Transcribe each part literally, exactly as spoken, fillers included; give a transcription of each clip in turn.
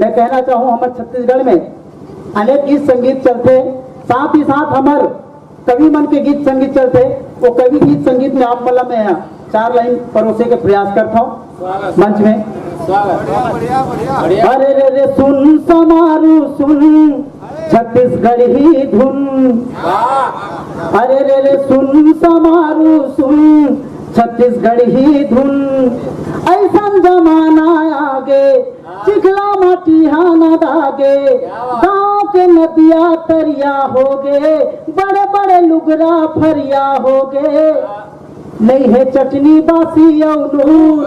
मैं कहना चाहूँ, हमर छत्तीसगढ़ में अनेक गीत संगीत चलथे, साथ ही साथ हमर कवि मन के गीत संगीत चलथे। वो कवि गीत संगीत में आप मन ला मैं चार लाइन परोसे के प्रयास करता हूँ मंच में। स्वागत। बढ़िया, बढ़िया, बढ़िया। अरे रे रे सुन समारू सुन छत्तीसगढ़ी धुन। अरे रे रे सुन समारू सुन छत्तीसगढ़ी धुन। ऐसन जमाना आगे चिखला माटी हाना दागे। गाँव के नदिया तरिया होगे, बड़े बड़े लुगरा फरिया होगे। नहीं है चटनी बासी अउ नून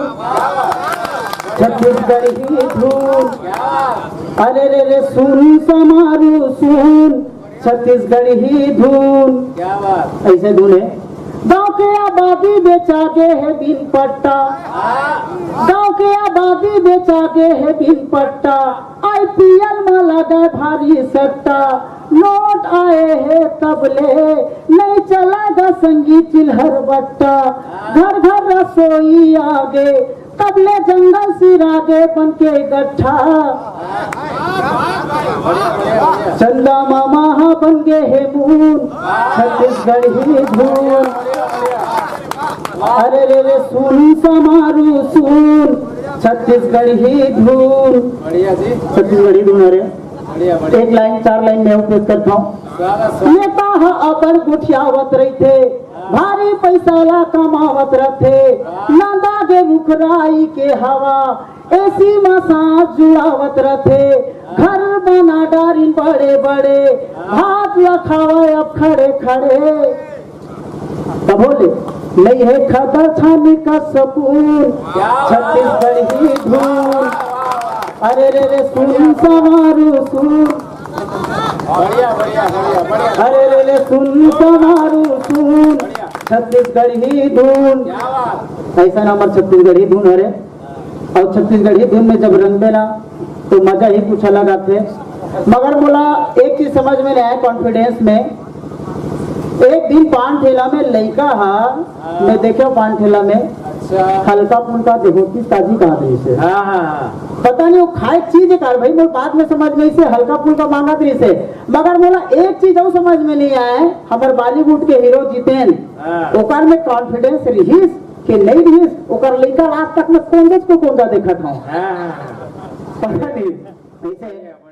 छत्तीसगढ़ी धुन। अरे रे रे सुन समारू सुन छत्तीसगढ़ी धुन। क्या बात। ऐसे धुन है। गाँव के आबादी बेचा गे हे बिन पट्टा, गाँव के आबादी बेचा गे हे बिन पट्टा। आईपीएल में लगा भारी सट्टा, नोट आए हे तब ले नहीं चला गा संगी चिल्हर बट्टा। घर घर रसोई आगे तब ले जंगल सिरागे बन के गट्ठा। चंदा मामा हा बन गे हे मून छत्तीसगढ़ी धुन। अरे रे रे सुन समारू सुन छत्तीसगढ़ी धुन। बढ़िया जी। छत्तीसगढ़ी धुन। अरे बढ़िया, बढ़िया। एक लाइन चार लाइन में उपयोग करता हूँ। स्वागत, स्वागत। नेता ह अब्बड़ गोठियावत रहिथे, भारी पैसा ला कमावत रथे, नंदा गे रुखराई के हवा, एसी म सांस जुड़ावत रथे, घर बना डारिन बड़े बड़े, भात ला खावा अब खड़े खड़े। तभो ले नहीं है खदर छानी का सकून छत्तीसगढ़ी धुन। अरे रे रे सुन समारू सुन। बढ़िया, बढ़िया, बढ़िया, बढ़िया। अरे रे रे सुन समारू सुन छत्तीसगढ़ी धुन। क्या बात। ऐसा ना हमर छत्तीसगढ़ी धुन हरे। अउ छत्तीसगढ़ी धुन में जब रंगबे ना तो मजा ही कुछ अलग आथे। मगर मोला एक चीज समझ में नहीं आया कॉन्फिडेंस में। एक दिन पान ठेला में लइका हा, हाँ। मैं देखे पान ठेला में अच्छा। हल्का फुल्का देहोती ताजी कहा दे से। हाँ, हाँ, हाँ। पता नहीं वो खाए चीज कार भाई, मोर बाद में समझ में इसे हल्का फुल्का मांगत रही से। मगर मोला एक चीज अउ समझ में नहीं आया है, हमर बॉलीवुड के हीरो जितेन, हाँ। ओकर में कॉन्फिडेंस रहीस के नहीं रहीस, ओकर लइका आज तक में कौन को कौन देखत हूँ। हाँ, हाँ, हाँ। पता नहीं। ऐसे